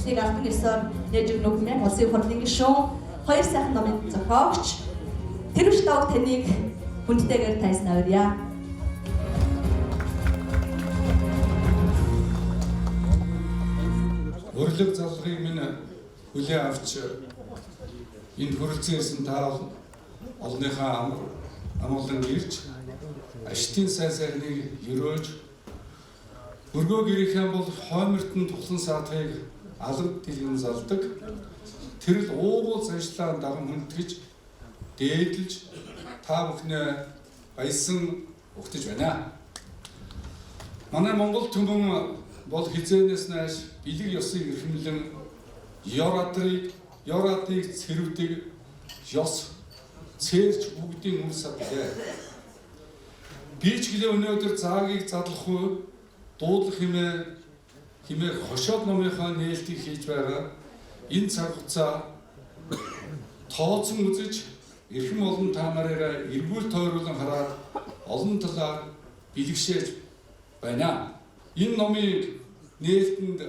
бичгийг албан ёсоор нээж өгнө хэмээн улсын их хурлын гишүүн, хоёр сайхан номын зохиогч Тэрвш Дог таныг хүндтэйгээр тайснаа урья. Урилга заллагыг минь хүлээн авч энд хүрэлцэн ирсэн та олонныхаа амгалан ирж аштын сайн сайхныг өрөөж өргөө гэрийнхэн бол хоймортон тухлан саатахыг алга дэлгэн залдаг. Тэр л уугуул заншлаа даган хүндэтгэж дээдэлж та бүхнээ баясан угтаж байна. Манай Монгол түмэн бол хизээнээс нааш бэлэг ёсыг эрхэмлэн ёр адрыг ёр адыг цэрвдэг ёс цээрч бүгдийн үр сад билээ. Би ч гэлээ өнөөдөр заагийг задлах уу дуудлах хэмээх хошоод номынхаа нээлтийг хийж байгаа энэ цаг хугацаа тооцон үзэж эрхэм олон та нарыгаа эргүүл тойруулан хараад олон талаар бэлэгшээж байна. Энэ номын нээлтэнд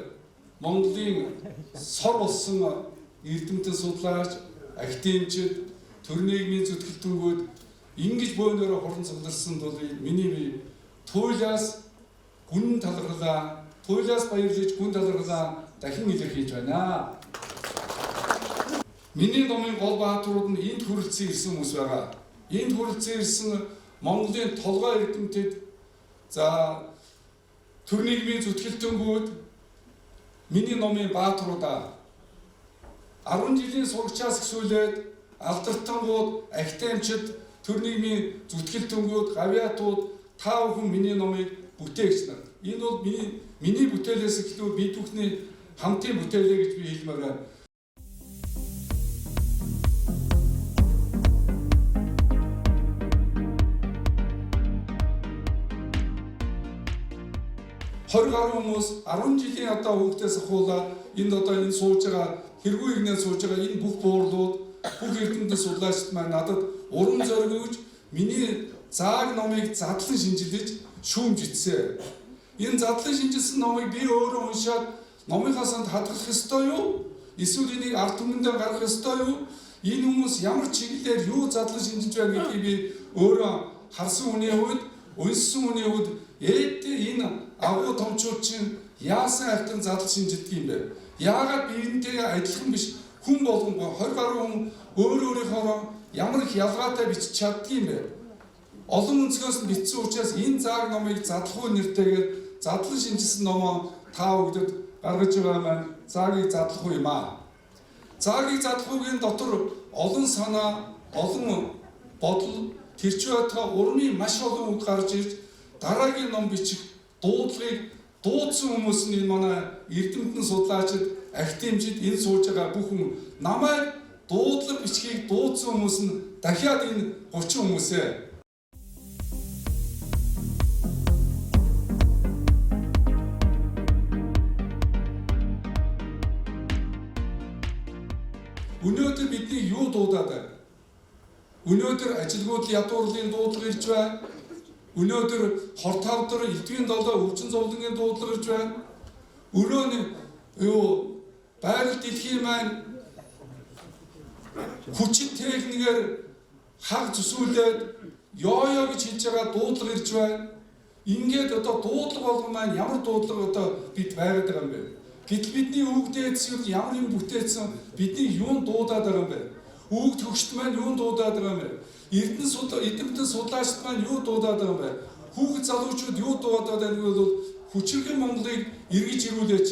Монголын сор болсон эрдэмтэн судлаач, академичид, төр нийгмийн зүтгэлтүүгүүд ингэж бөөнөрөө хурдан цугларсан тул миний бие туйлаас гүн талархлаа, туйлаас баярлаж гүн талархлаа дахин илэрхийлж байна. Миний номын гол баатарууд нь энд хүрэлцэн ирсэн хүмүүс байгаа. Энд хүрэлцэн ирсэн Монголын толгой эрдэмтэд, за төр нийгмийн зүтгэлтэнгүүд миний номын баатруудаа 10 жилийн сурагчаас эхлүүлээд алдартангууд, академичид, төр нийгмийн зүтгэлтэнгүүд, гавьяатууд та бүхэн миний номыг бүтээгч нар. Энэ бол миний бүтээлээс эхлүү бид бүхний хамтын бүтээлээ гэж би хэлмээр байна. 20 гаруй хүмүүс 10 жилийн одоо хүүхдээс ахуулаад энд одоо энэ сууж байгаа тэргүй игнээ сууж байгаа энэ бүх буурлууд бүх эрдэмтэн судлаачид маань надад урам зориг өгж миний зааг номыг задлан шинжилж шүүмж итсэн. Энэ задлан шинжилсэн номыг би өөрөө уншаад номынхаа санд хадгалах ёстой юу? Эсвэл энийг ард түмэндээ гаргах ёстой юу? Энэ хүмүүс ямар чиглэлээр юу задлан шинжилж байна гэдгийг би өөрөө харсан хүний хувьд, уншсан хүний хувьд ээдээ энэ агуу томчууд чинь яасан альтан задлан шинжилдэг юм бэ? Яагаад биентэйгээ адилхан биш хүн болгон 20 гаруй хүн өөр өөрийнхөө ямар их ялгаатай бичиж чаддаг юм бэ? Олон өнцгөөс нь бичсэн учраас энэ зааг номыг задлах уу нэртэйгээр задлан шинжилсэн номоо та бүгдэд гаргаж байгаа маань заагийг задлах уу юм аа. Заагийг задлах уугийн дотор олон санаа, олон бодол, тэрч байтугай урмын маш олон үг гарч ирж дараагийн ном бичих дуудлагыг дуудсан хүмүүс нь энэ манай эрдэмтэн судлаачид, академичид энэ сууж байгаа бүх хүн намайг дуудлага бичгийг дуудсан хүмүүс нь дахиад энэ 30 хүмүүсээ. Өнөөдөр бидний юу дуудаад байна? Өнөөдөр ажилгүйдэл ядуурлын дуудлага ирж байна. Өнөөдөр хорт хавдар, элдвийн долоо, өвчин зовлонгийн дуудлага ирж байна. Өрөө нь юу байгаль дэлхийн маань хүчин техникээр хаг зүсүүлээд ёо гэж хэлж байгаа дуудлага ирж байна. Ингээд одоо дуудлага болгон маань ямар дуудлага одоо бид байгаад байгаа юм бэ? Гэтэл бидний үг дээдс ямар юм бүтээсэн бидний юун дуудаад байгаа юм бэ? Үг төгшт маань юун дуудаад байгаа юм бэ? Эрдэмтэн судлаачид маань юу дуудаад байгаа юм бэ? Хүүхэд залуучууд юу дуудаад байна гэвэл хүчирхэг Монголыг эргэж ирүүлээч.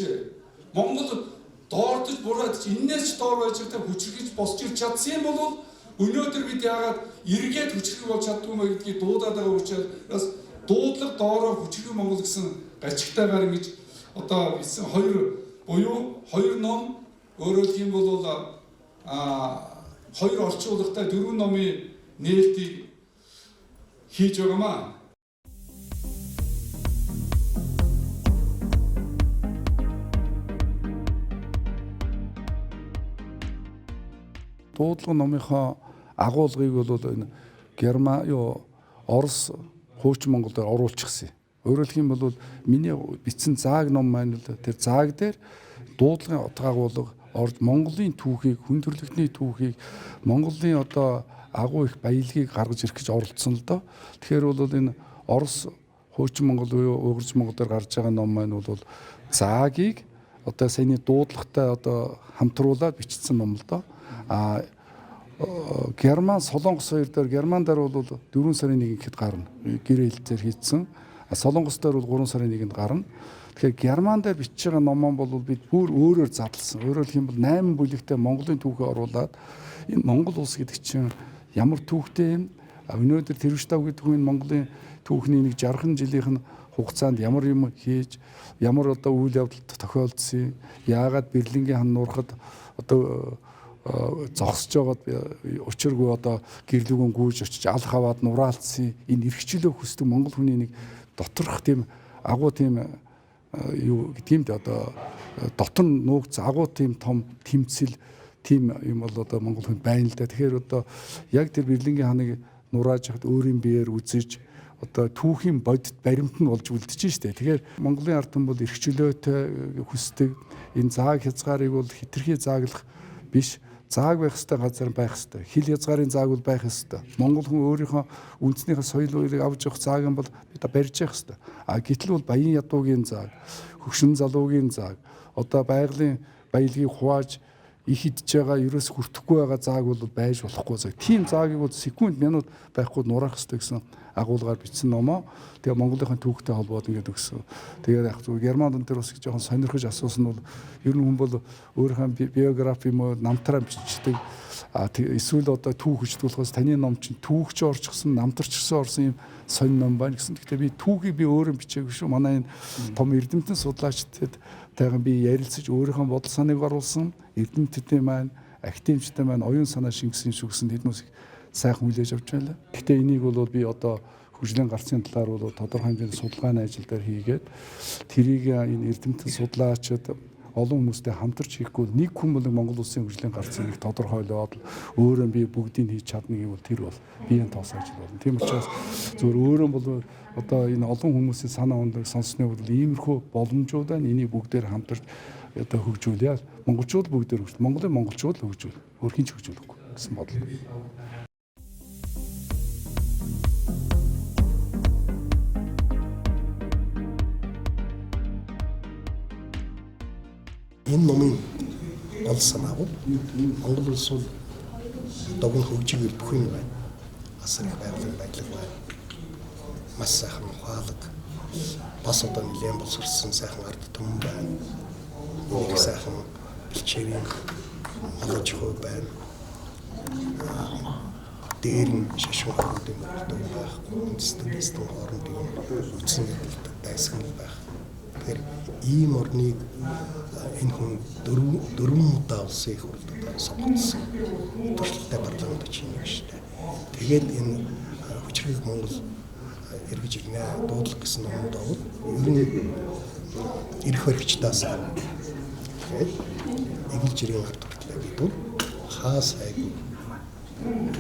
Монгол доордож бураад энээс ч доор байж байгаа хүчирхэж босч ирч чадсан юм бол өнөөдөр бид яагаад эргээд хүчирхэг болж чаддгүй юм бэ гэдгийг дуудаад байгаа учраас дуудлага доороо хүчирхэг Монгол гэсэн гачигтайгаар ингэж одоо бичсэн хоёр буюу хоёр ном, өөрөөр хэлэх юм бол хоёр орчуулагтай дөрвөн номын нээлтийг хийж байгаамаа. Дуудлага номынхоо агуулгыг бол энэ Герман юу Орос хуучин Монгол дээр оруулчихсан. Өөрөөр хэлэх юм бол миний бичсэн зааг ном маань л тэр зааг дээр дуудлагын утга агуулга орж Монголын түүхийг, хүн төрөлхтний түүхийг, Монголын одоо агуу их баялагийг гаргаж ирэх гэж оролдсон л доо. Тэгэхээр бол энэ Орос хуучин Монгол буюу Уйгурч Монгол дээр гарч байгаа ном маань бол заагийг одоо саяны дуудлагатай одоо хамтруулаад бичсэн ном л доо. А Герман Солонгос хоёр дээр Герман дээр бол 4 сарын 1-нд гарна. Гэр хэлцээр хийцэн. Солонгос дээр бол 3 сарын 1-нд гарна. Тэгэхээр Герман дээр бичиж байгаа номон бол бид бүр өөрөөр задлсан. Өөрөөр хэлэх юм бол 8 бүлэгтээ Монголын түүхээ оруулаад энэ Монгол улс гэдэг чинь ямар түүхтэй юм? Өнөөдөр Тэрвштав гэдэг хүн Монголын түүхний нэг 60 жилийнх нь хугацаанд ямар юм хийж, ямар одоо үйл явдал тохиолдсон, яагаад Берлингийн хан нуурахад одоо зогсож байгаад учиргүй одоо гэрлүүгэн гүйж очиж алх аваад нураалцсан энэ эрхчлөө хүсдэг монгол хүний нэг доторх тийм агуу тийм юу гэдэг юм дээ одоо дотор нь нуугдсан агуу тийм том тэмцэл тийм юм бол одоо монгол хүнд байна л да. Тэгэхээр одоо яг тэр Берлингийн ханыг нурааж хахад өөрийн биеэр үзэж одоо түүхийн бодит баримт нь болж үлдэж штэ. Тэгэхээр Монголын ард түмэн бол эрхчлөөтэй хүсдэг. Энэ зааг хязгаарыг бол хитрхи зааглах биш. Зааг байх ёстой газар байх ёстой. Хил хязгаарын зааг бол байх ёстой. Монгол хүн өөрийнхөө үндснийхээ соёл уурыг авч явах зааг юм бол бид барьж явах ёстой. А гэтэл бол баян ядуугийн зааг, хөгшин залуугийн зааг, одоо байгалийн баялагийг хувааж их идж байгаа ерөөс хүртэхгүй байгаа зааг бол байж болохгүй зааг. Тийм заагийг бол секунд минут байхгүй нураах ёстой гэсэн агуулгаар бичсэн номоо. Тэгээ Монголынхын түүхтэй холбоод ингээд өгсөн. Тэгээд яг зүгээр Герман дон дээр бас жоохон сонирхож асуусан нь бол ер нь хүн бол өөрийнхөө биографи юм уу намтраа бичдэг. А эсвэл одоо түүх хүчдэг болохоос таны ном чинь түүхч орчихсон, намтарчсан орсон юм сонь ном байна гэсэн. Гэхдээ би түүхийг би өөрөө бичээгүй шүү. Манай энэ том эрдэмтэн судлаачдад тайган би ярилцаж өөрийнхөө бодол санааг оруулсан. Эрдэмтдийн маань, академичдийн маань оюун санаа шингэсэн шүү гэсэн тэднээс их сайхан хүлээж авч байлаа. Гэхдээ энийг бол би одоо хөгжлийн гарцын талаар бол тодорхой хэмжээний судалгааны ажил дээр хийгээд тэрийг энэ эрдэмтэн судлаачид олон хүмүүстэй хамтарч хийхгүй нэг хүн бол Монгол улсын хөгжлийн гарцыг их тодорхойлоод өөрөө би бүгдийг хийж чадна гэвэл тэр бол биеийн тоос ажил болно. Тийм учраас зөвхөн өөрөө бол одоо энэ олон хүмүүсийн санаа онолыг сонссны бол иймэрхүү боломжууд байна. Энийг бүгдээр хамтарч одоо хөгжүүлье. Монголчууд бүгдээр хөгжүүл. Монголын монголчууд л хөгжүүл. Өөр хэн ч хөгжүүлэхгүй гэсэн бодол. Энэ номын гол санаа бол Монгол улс бол догн хөгжигээр бүх юм байна. Асар их байгалийн баялаг байна. Маш сайхан ухаалаг. Бас одоо нэлээд боловсрсон сайхан ард түмэн байна. Нэг сайхан бэлчээрийн молож хөө байна. Дээр нь шашин хоорондын мөрөлдөг байхгүй. Үндэстэн дэстэн хоорондын үндсэн ядалтай дайсагнал байх. Тэгэхээр ийм орныг энэ хүн дөрвөн удаа улсын их хурлд сонгогдсон. Туршлагатай парламент чинь нэг шүү дээ. Тэгээд энэ хүчрхэг Монгол эргэж ирнэ дуудлага гэсэн номонд бол ер нь эрх баригчдаас тэгээд эгэл жирийн ард хүртлээ бид бол хаа сайгүй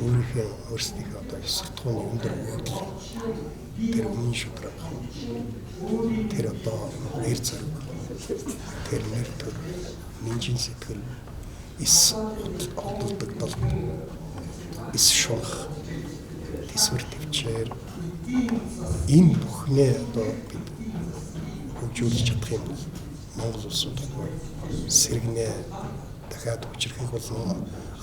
өөрийнхөө өөрсдийнхөө одоо ёс суртахууны өндөр өгөгдөл тэр үнэн шудраг тэр одоо эр зориг тэр нэр төр нинжин сэтгэл эс худалдагдал эс шунх тэсвэр төвчээр энэ бүхнээ одоо бид хөгжүүлж чадах юм бол Монгол улс удахгүй сэргэнэ дахиад хүчрхэг болно.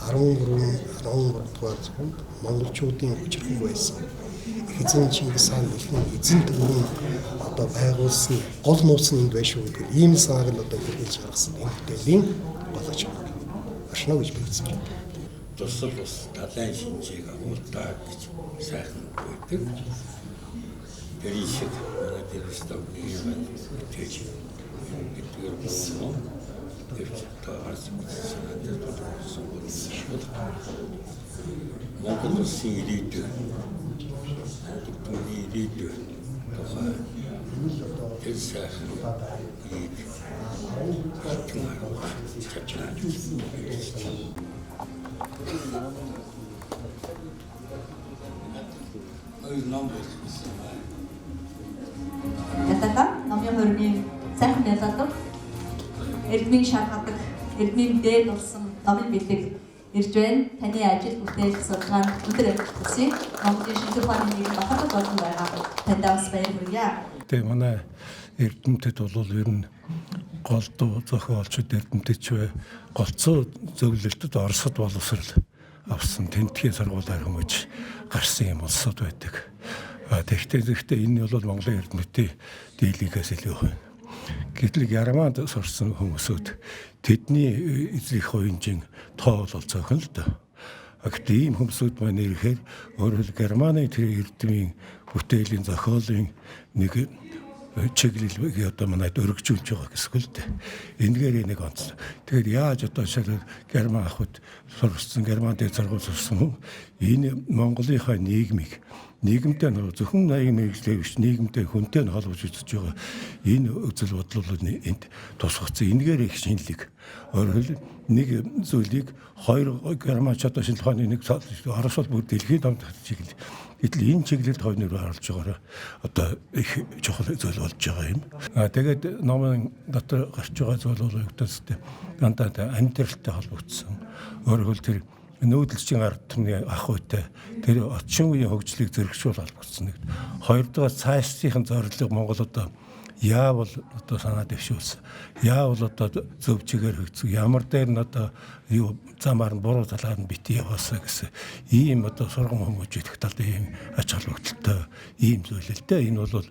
13 дугаар зуунд монголчуудын хүчрхэг байсан. Их эзэн Чингис хаан дэлхийн эзэн төвийн одоо байгуулсан гол нууц нь энд байна шүү гэдэг ийм санааг нь одоо илэрхийлж гаргасан энэ бүтээлийн гол ач холбогдол оршино гэж би үзэж байна. Тусал ус далайн шинжийг агуулдаг гэж сайхан байдаг. Тэр шиг манай дэргэстэй нэг бүтээж гэдгээр болгоно. Тэр гарч санаа дээр тодорхойлсон бол Монгол улсын ирээдүй, Монгол түүний ирээдүй тухай тэр сайхан ийг хатан харуулж чадна. Хоёр ном байсан байна. Ялалаа номын хөрний сайхан ялалаа. Эрдмийн шар хадаг, Эрдмийн дээд болсон номын бэлэг ирж байна. Таны ажил бүтээл судалгаанд өндөр амжилт хүсье. Монголын шинжлэх ухааны нийгэм бахархал болон байгаа. Таньдаа бас баяр хүргье. Тэгээ манай эрдэмтэд бол ер нь голдуу зохиолчд эрдэмтдч бай. Голцоо зөвлөлтөд Оросд боловсрал авсан тентхийн сургуулиар хүмүүж гарсан юм улсууд байдаг. Тэгэхдээ энэ бол Монголын эрдэмтдийн дийлэнхээс илүү байна. Гэтэл Германд сурсан хүмүүсүүд тэдний эзлэх хувинжин тоо бол цөөхөн л дөө. Гэхдээ ийм хүмүүсүүд маань ирэхээр өөрөөр Германы тэр эрдмийн бүтээлийн зохиолын нэг чиглэлийг одоо манайд өргөжүүлж байгаа гэсэн үг л дээ. Энэгээр нэг онцлог. Тэгэхээр яаж одоо жишээлбэл Герман ахуйд сурсан, Герман дээр сургууль сурсан хүн энэ Монголынхаа нийгмийг нийгэмтэй нь зөвхөн ноён мэргэжлээ биш нийгэмтэй хүнтэй нь холбож үзэж байгаа энэ үзэл бодол бол энд тусгацсан. Энэгээр их шинэлэг. Өөрөөр нэг зүйлийг хоёр германч одоо шинжлэх ухааны нэг Орос бол бүр дэлхийн том чиглэл. Гэтэл энэ чиглэлд хоёр нэр оруулж байгаараа одоо их чухал зүйл болж байгаа юм. Тэгээд номын дотор гарч байгаа зүйл бол юу гэдэг дандаа амьдралтай холбогдсон. Өөрөөр тэр нүүдэлчин ард түмний ах үйтэй тэр очин үеийн хөгжлийг зэрэгшүүл холбогдсон нэг. Хоёрдугаар цаашдын зорилго Монгол одоо яавал одоо санаа дэвшүүлсэн. Яавал одоо зөв чигээр хөгжсөн. Ямар дээр нь одоо юу замаар нь буруу талаар нь бити яваасаа гэсэн ийм одоо сургам хүмүүжүүлэх талд ийм ач холбогдолтой ийм зүйл л дээ. Энэ бол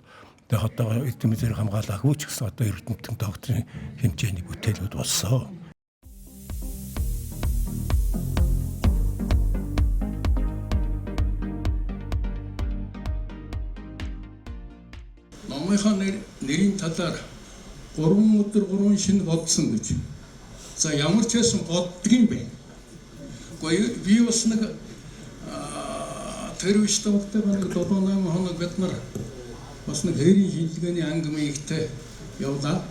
тэгээ одоо эрдэм зэрэг хамгаалаагүй ч гэсэн одоо эрдэмтэн докторийн хэмжээний бүтээлүүд болсон. Номынхаа нэрийн талаар 3 өдөр 3 шин бодсон гэж. За ямар ч байсан боддгийм бэ. Гэхдээ би бас нэг тэр үеч тавтай нэг 7 8 хоног бид нар бас нэг хэрийн шинжилгээний анги мэгтэй явлаа.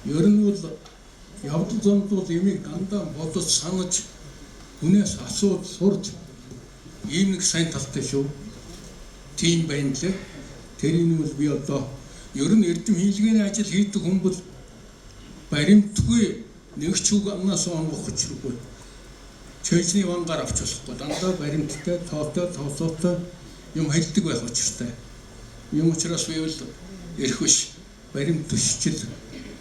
Ер нь бол явдал замд бол ямиг дандаа бодож санаж хүнээс асууж сурж ийм нэг сайн талтай шүү. Тийм байна лээ. Тэрийг бол би одоо ер нь эрдэм хийлгээний ажил хийдэг хүн бол баримтгүй нэг ч үг амнаас онгох учиргүй. Чэйжний вангаар авч болохгүй. Дандаа баримттай, тоотой, тооцоотой юм хэлдэг байх учиртай. Юм учраас би бол эрх биш баримт төсчил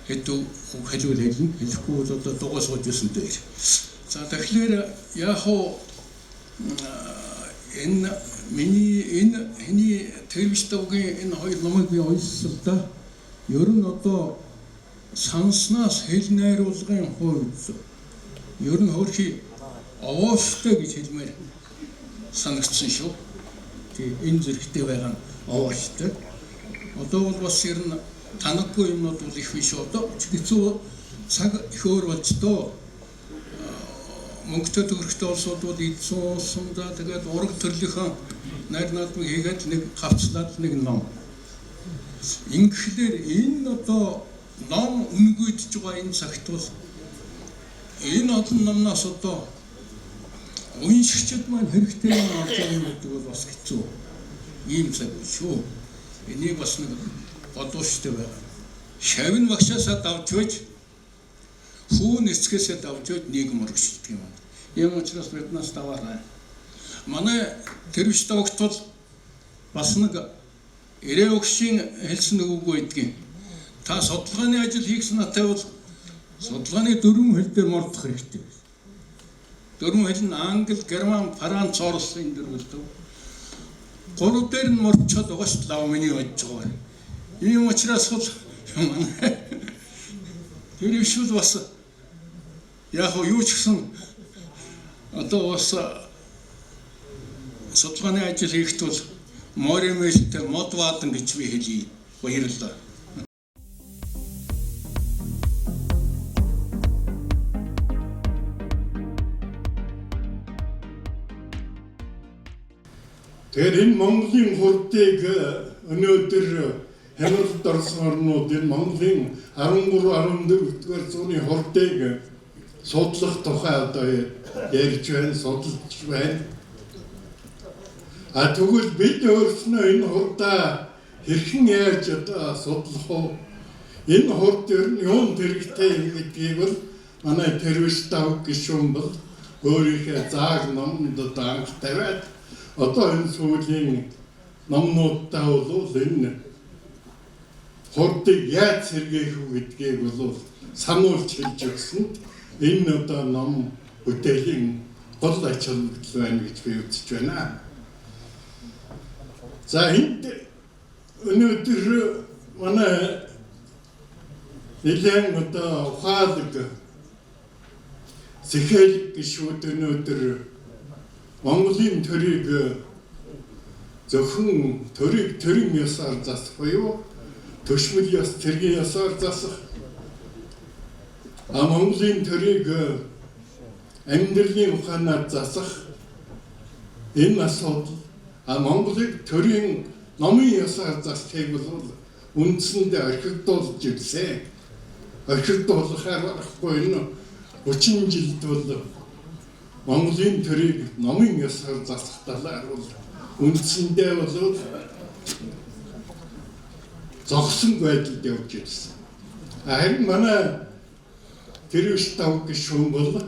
хэд үг хэлвэл хэлнэ. Хэлэхгүй бол одоо дугуй сууж исэн дээр. За тэгэхээр яг хуу энэ миний энэ хэний тэрвч давгийн энэ хоёр номыг би уншсан л да. Ер нь одоо санснаас хэл найруулгын хувьд ер нь хөрхи овооштой гэж хэлмээр санагдсан шүү. Тий энэ зэрэгтэй байгаа нь овооштой. Одоо бол бас ер нь танаггүй юмнууд бол их биш одоо хэцүү цаг их өөр болж доо. Мөнгөтэй төгрөгтэй улсууд бол эдсэн уусан за тэгээд ураг төрлийнхөө найр наадмыг хийгээд нэг хавцлаад нэг ном. Ингэхлээр энэ одоо ном үнгүйдэж байгаа энэ цагт бол энэ олон номноос одоо уншигчд маань хэрэгтэй юм авч байгаа юм гэдэг бол бас хэцүү. Ийм цаг шүү. Энийг бас нэг бодууштай байгаа. Шавь багшаасаа давж байж хүүн эцгээсээ давж байж нийгэм урагшилдаг юм. Ийм учраас биднээс даваарай. Манай тэрвч догт бол бас нэг эрээ өгшийн хэлсэн нэг үг байдгийн. Та судалгааны ажил хийх санаатай бол судалгааны дөрвөн хэл дээр мордох хэрэгтэй. Дөрвөн хэл нь англи, герман, франц, орос энэ дөрвөл дөө. Гурав дээр нь мордчоод байгаа шүү дээ миний бодож байгаа. Ийм учраас бол манай тэр ишүүл бас яг юу ч гэсэн одоо бас судалгааны ажил хийхэд бол морин мэлтэй мод ваадан гэж би хэлье. Баярлалаа. Тэгэхээр энэ Монголын хурдыг өнөөдөр хямралд орсон орнууд энэ Монголын 13 14 дугаар зууны хурдыг судлах тухай одоо ярьж байна, судалж байна. А тэгвэл бид өөрснөө энэ хурдаа хэрхэн яаж одоо судлах вэ? Энэ хурд ер нь юунд хэрэгтэй юм гэдгийг бол манай Тэрвэш Давг гишүүн бол өөрийнхөө зааг номонд одоо анх тавиад одоо энэ сүүлийн номнуудтай бол энэ хурдыг яаж сэргээх үү гэдгийг бол сануулж хэлж өгсөнд энэ одоо ном бүтээлийн гол ач холбогдол байна гэж би үзэж байна. За энд өнөөдөр манай нэлээд одоо ухаалаг сэхэл гишүүд өнөөдөр Монголын төрийг зөвхөн төрийг төрийн ёсоор засах буюу төшмөл ёс, цэргийн ёсоор засах, а Монголын төрийг амьдралын ухаанаар засах энэ асуудал, а Монголыг төрийн номын ёсоор засахыг бол үндсэндээ орхигдуулж ирсэн. Орхигдуулахаар аргагүй энэ 30 жилд бол Монголын төрийг номын ёсоор засах талаар бол үндсэндээ бол зогсон байдалд явж ирсэн. Харин манай Тэрвэш Давг гишүүн бол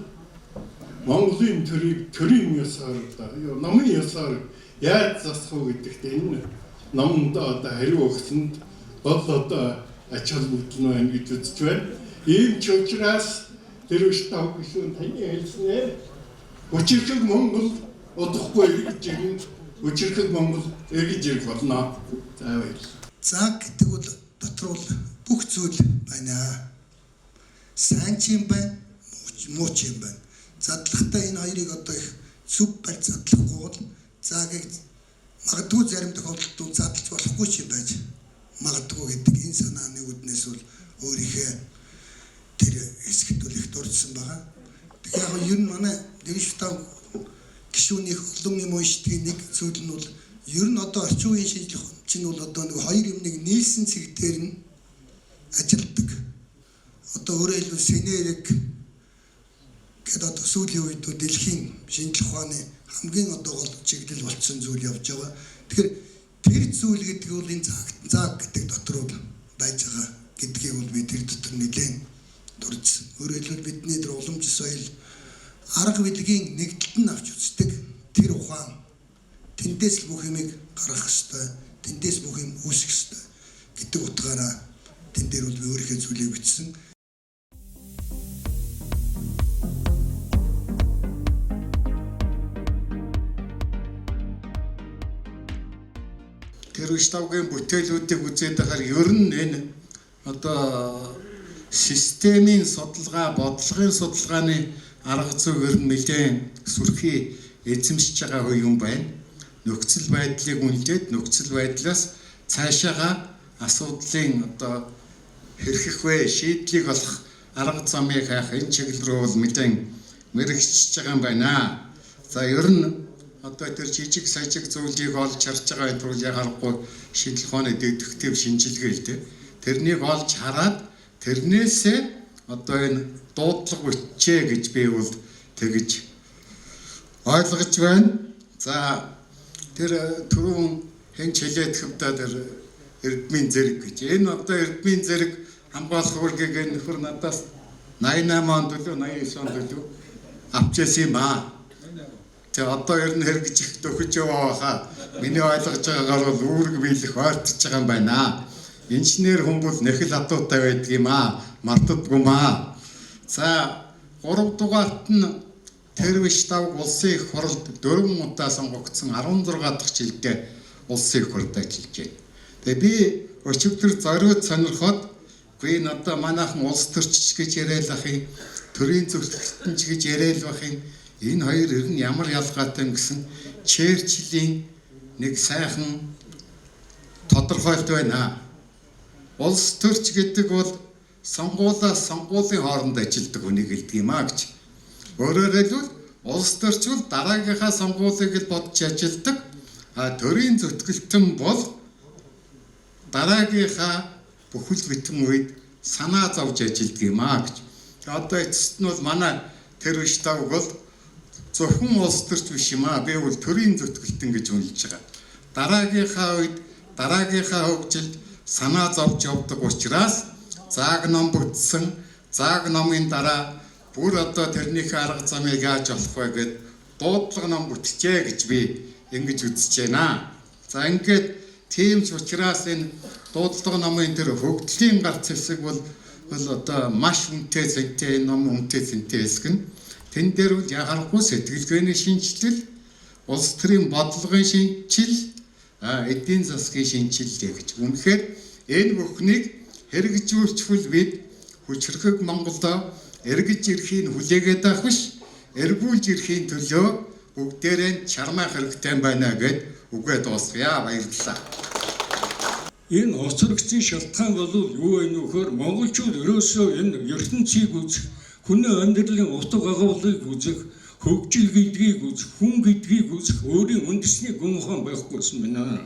Монголын төрийг төрийн ёсоор номын ёсоор яаж засах уу гэдэгт энэ номонд одоо хариу өгсөнд гол одоо ач холбогдол нь байна гэж үзэж байна. Ийм ч учраас Тэрвэш Давг гишүүн таны хэлснээр хүчирхэг Монгол удахгүй эргэж ирнэ, хүчирхэг Монгол эргэж ирэх болно. За баярлалаа. Заг гэдэг бол дотор бол бүх зүйл байна. Сайн ч юм байна, муу ч юм байна. Задлахтаа энэ хоёрыг одоо их зүв барь задлахгүй бол заагийг магадгүй зарим тохиолдолд задлж болохгүй ч юм байж магадгүй гэдэг энэ санааны үүднээс бол өөрийнхөө тэр хэсэгт бол их дурдсан байгаа. Тэгэхээр яг ер нь манай Дэрвиш Давг гишүүнийх олон юм уншдгийн нэг зүйл нь бол ер нь одоо орчин үеийн шинжлэх ухаан чинь бол одоо нэг хоёр юмыг нийлсэн цэг дээр нь ажилтдаг. Одоо өөрөөр хэлбэл синерэг гэдэг одоо сүүлийн үед дэлхийн шинжлэх ухааны хамгийн одоо гол чиглэл болцсон зүйл явж байгаа. Тэгэхээр тэр зүйл гэдэг бол энэ зааг гэдэг дотор бол байж байгаа гэдгийг бол би тэр дотор нэлээд дурдсан. Өөрөөр хэлбэл бидний тэр уламж соёл арга билгийн нэгдэлт нь авч үздэг тэр ухаан тэндээс л бүх юмыг гаргах ёстой, тэндээс бүх юм үүсэх ёстой гэдэг утгаараа тэн дээр бол би өөрийнхөө зүйлийг бичсэн. Тэрвэш Давгийн бүтээлүүдийг үзээд байхаар ер нь энэ одоо системийн судалгаа, бодлогын судалгааны арга зүй ер нь нэлээд сүрхий эзэмшиж байгаа үе юм байна. Нөхцөл байдлыг үнэлээд нөхцөл байдлаас цаашаага асуудлын одоо хэрхэх вэ, шийдлийг олох арга замыг хайх энэ чиглэл рүү бол нэлээд мэрэгчж байгаа юм байна. За ер нь одоо тэр жижиг сажиг зүйлийг олж харж байгаа энэ тул ягарахгүй шинжлэх ухааны дедуктив шинжилгээ л дээ. Тэрнийг олж хараад тэрнээсээ одоо энэ дуудлага бичээ гэж би бол тэгж ойлгож байна. За тэр түрүүн хэн ч хэлээд хэвдаа тэр эрдмийн зэрэг гэж. Энэ одоо эрдмийн зэрэг хамгаалах үүргийг энэ нөхөр надаас 88 онд төлөө 89 онд төлөө авч байсан юм аа. Тэгээ одоо ер нь хэрэгжих төхөж яваа хаа. Миний ойлгож байгаагаар бол үүрэг биелэх ойртож байгаа юм байна. Инженер хүн бол нэхэл хатуутай байдаг юм аа. Мартадгүй маа. За 3 дугаарт нь Тэрвэш Давг улсын их хурлд 4 удаа сонгогдсон 16 дахь жилдээ улсын их хурлд ажиллаж байна. Тэгээ би өчигдөр зориуд сонирхоод би надаа манайхан улс төрчч гэж яриад ах юм, төрийн зөвлөлтөн ч гэж яриад байх юм. Энэ хоёр ер нь ямар ялгаатай юм гэсэн Черчиллийн нэг сайхан тодорхойлт байна. Улс төрч гэдэг бол сонгуулиас сонгуулийн хооронд ажилладаг хүнийг хэлдэг юм а гэж. Өөрөөр хэлбэл улс төрч бол дараагийнхаа сонгуулийг л бодож ажилладаг. А төрийн зүтгэлтэн бол дараагийнхаа бүхэл бүтэн үед санаа зовж ажилладаг юм а гэж. Одоо эцэст нь бол манай Тэрвэш Давг бол зөвхөн улс төрч биш юм а. Би бол төрийн зүтгэлтэн гэж үнэлж байгаа. Дараагийнхаа үед дараагийнхаа хөгжилд санаа зовж явдаг учраас Зааг ном бүтсэн. Зааг номын дараа бүр одоо тэрнийхээ арга замыг яаж олох вэ гэд дуудлага ном бүтжээ гэж би ингэж үзэж байна. За ингээд тийм ч учраас энэ дуудлага номын тэр хөгжлийн гарц хэсэг бол одоо маш үнэтэй зэнтэй, энэ ном үнэтэй зэнтэй хэсэг нь. Тэн дээр бол яхахгүй сэтгэлгээний шинэчлэл, улс төрийн бодлогын шинэчлэл, эдийн засгийн шинэчлэл гэж. Үнэхээр энэ бүхнийг хэрэгжүүлчихвэл бид хүчрхэг Монголоо эргэж ирэхийг хүлээгээд байх биш, эргүүлж ирэхийн төлөө бүгдээрээ чармаах хэрэгтэй байна гэд үгээ дуусгая. Баярлалаа. Энэ хоцрогдсон шалтгаан бол юу вэ нөхөр монголчууд ерөөсөө энэ ертөнцийг үзэх, хүний амьдралын утга агуулгыг үзэх, хөгжил гэдгийг үзэх, хүн гэдгийг үзэх өөрийн үндэсний гүн ухаан байхгүйсэн байна.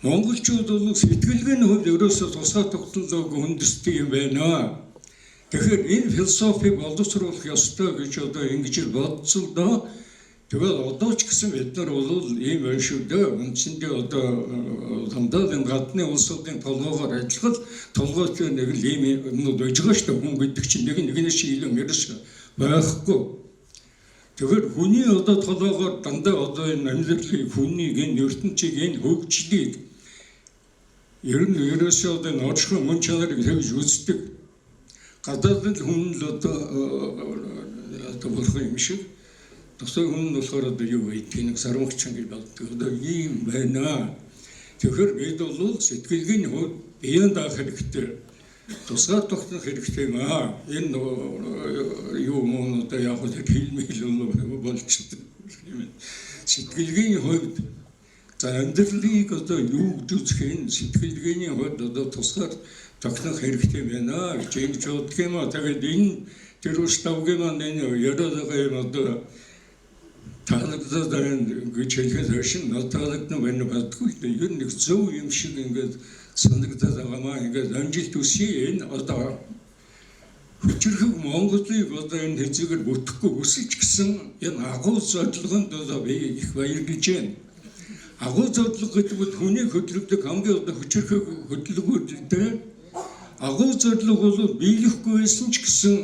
Монголчууд бол сэтгэлгээний хувьд ерөөсөө тусгай тогтнолоогүй үндэстэй юм байна. Тэгэхээр энэ философийг боловсруулах ёстой гэж одоо ингэж л бодсон л доо. Тэгэл одоо ч гэсэн бид нар бол ийм байна шүү дээ. Үндсэндээ одоо дандаа энэ гадны улсуудын толгоогоор ажиллах толгойтой нэг л ийм юмнууд байж байгаа шүү дээ. Хүн гэдэг чинь нэг нэгнээс илүү ерөөс байхгүй. Тэгэхээр хүний одоо толгоогоор дандаа одоо энэ амьдралыг, хүнийг, энэ ертөнцийг, энэ хөгжлийг ер нь ерөөсөө одоо энэ оршихуй мөн чанарыг тэгж үздэг. Гадаадд хүн л одоо болох юм шиг. Тусдаа хүн нь болохоор одоо юу байдгийг нэг сармагчин гэж боддог. Одоо ийм байна. Тэгэхээр бид бол сэтгэлгээний хувьд биеэн даах хэрэгтэй. Тусгаар тогтнох хэрэгтэй юм аа. Энэ юу мөн одоо яг л хэлмэл болчихдог юм. Сэтгэлгээний хувьд за амьдралыг одоо юу гэж үзэх энэ сэтгэлгээний хувьд одоо тусгаар тогтнох хэрэгтэй байна гэж ингэж боддог юм аа. Тэгээд энэ тэр ус тавгийн маань энэ яриад байгаа юм одоо таалагдаад байна гэж хэлэхэд хашин таалагдсан байна боддоггүй л дээ. Ер нь нэг зөв юм шиг ингээд санагдаад байгаамаа. Ингээд амжилт хүсье. Энэ одоо хүчирхэг Монголыг одоо энэ хэзээгээр бүтэхгүй өсөж гисэн энэ агуу зорилгонд одоо би их баярлаж байна. Агуу зорилго гэдэг нь хүний хөдөлгдөг хамгийн одоо хүчирхэг хөдөлгөөн дээ. Агуу зорилго бол биелэхгүй байсан ч гэсэн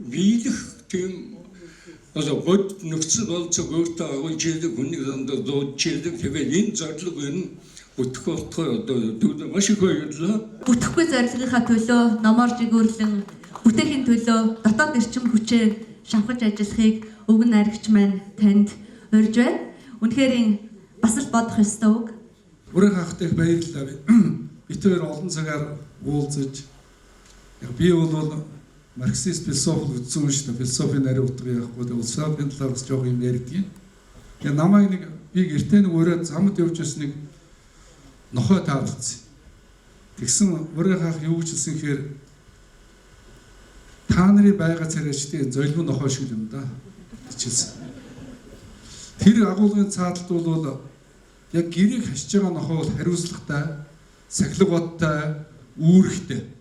биелэх тийм одоо гол нөхцөл болцоог өөртөө агуулж идэг, хүнийг дандаа дуудаж идэг. Тэгээд энэ зорилго энэ бүтэх болтгой одоо маш их баярлалаа. Бүтэхгүй зорилгынхаа төлөө номоор жигүүрлэн бүтээхийн төлөө дотоод эрчим хүчээр шавхаж ажиллахыг өвгөн найрагч маань танд урьж байна. Үнэхээр бас л бодох ёстой үг. Бүрэн хахтай их баярлалаа. Бид хоёр олон цагаар уулзаж би бол марксист философи үзсэн хүн шүү дээ. Философийн нарийн утга яахгүй. Философийн талаар бас жоох юм ярьдгийг. Тэгээ намайг нэг би гэртээ нэг өрөө замд явж байсан нэг нохой таалцсан. Тэгсэн өрөө хаах юу гэж хэлсэн гэхээр та нарын байгаа царайчдын золимон нохой шиг юм да гэж хэлсэн. Тэр агуулгын цаадалд бол яг гэрийг хашиж байгаа нохой бол хариуцлагатай, сахилга бодтой, үүрэгтэй.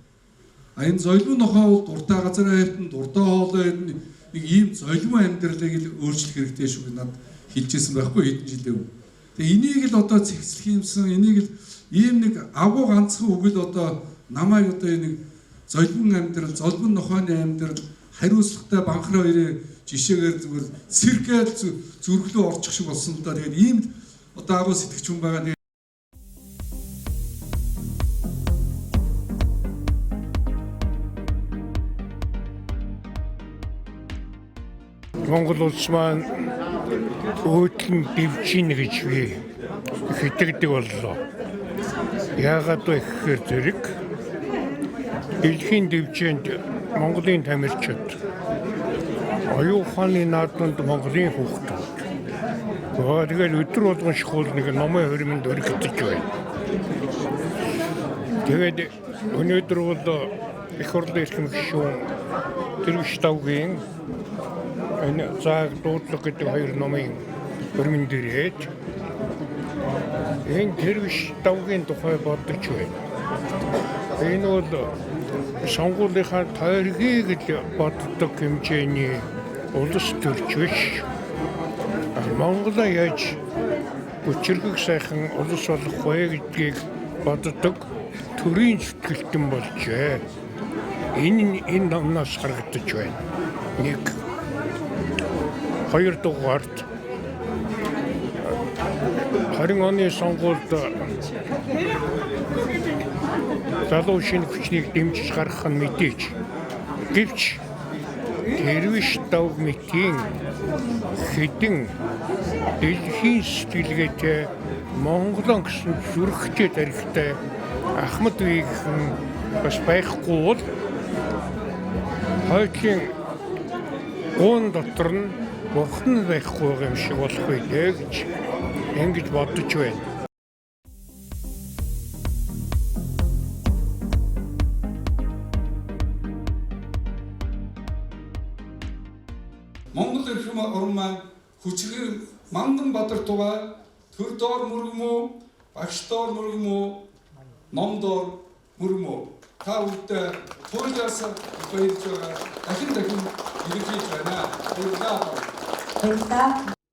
А энэ золимон нохой бол дуртай газараа хэвтэн, дуртай хоолой хэвтэн нэг ийм золимон амьдралыг л өөрчлөх хэрэгтэй шүү гэж надад хэлжсэн байхгүй хэдэн жилийн өмнө. Тэгээ энийг л одоо цэгцлэх юмсан, энийг л ийм нэг агуу ганцхан үг л одоо намайг одоо энэ нэг золимон амьдрал, золимон нохойны амьдрал, хариуцлагатай банхраа хоёрын жишээгээр зүгээр циркэл зүрхлөө орчих шиг болсон л да. Тэгээд ийм одоо агуу сэтгэгч хүн байгаа. Монгол улс маань өөдлөн дэвжин гэж би их итгэдэг боллоо. Яагаад вэ гэхээр зэрэг дэлхийн дэвжээнд Монголын тамирчид, оюун ухааны наадамд Монголын хүүхдүүд. Тэгээд өдөр болгон школ нэг номын хоримонд өргөдөж байна. Тэгээд өнөөдөр бол их хурлын эрхэм гишүүн Дэрвиш давгийн энэ зааг дуудлага гэдэг хоёр номын хормон дээрээд энэ Дэрвиш давгийн тухай бодож байна. Энэ бол сонгуулийнхаа тойргийг л боддог хэмжээний улс төрч биш. Монголоо яаж хүчирхэг сайхан улс болох вэ гэдгийг боддог төрийн зүтгэлтэн болжээ. Энэ номноос харагдаж байна. Нэг, хоёр дугаарт 20 оны сонгуульд залуу шинэ хүчнийг дэмжиж гаргах нь мэдээч. Гэвч Дэрвиш давг мэтийн хэдэн дэлхийн сэтгэлгээтэй Монголон гэсэн зүрхтэй тарихтай Ахмад үеийнхэн бас байхгүй бол хойтлын гуун дотор нь бурхан байхгүй юм шиг болох байлээ гэж ингэж бодож байна. Монгол эрхэм орн маань хүчрэг манган бадар тугай төр доор мөргөмөө, багш доор мөргөмөө, ном доор мөргөмөө. Та бүхэндээ туйлаас баярлж байгаа. Дахин дахин илэрхийлж байна. Баярлалаа. Баярлалаа.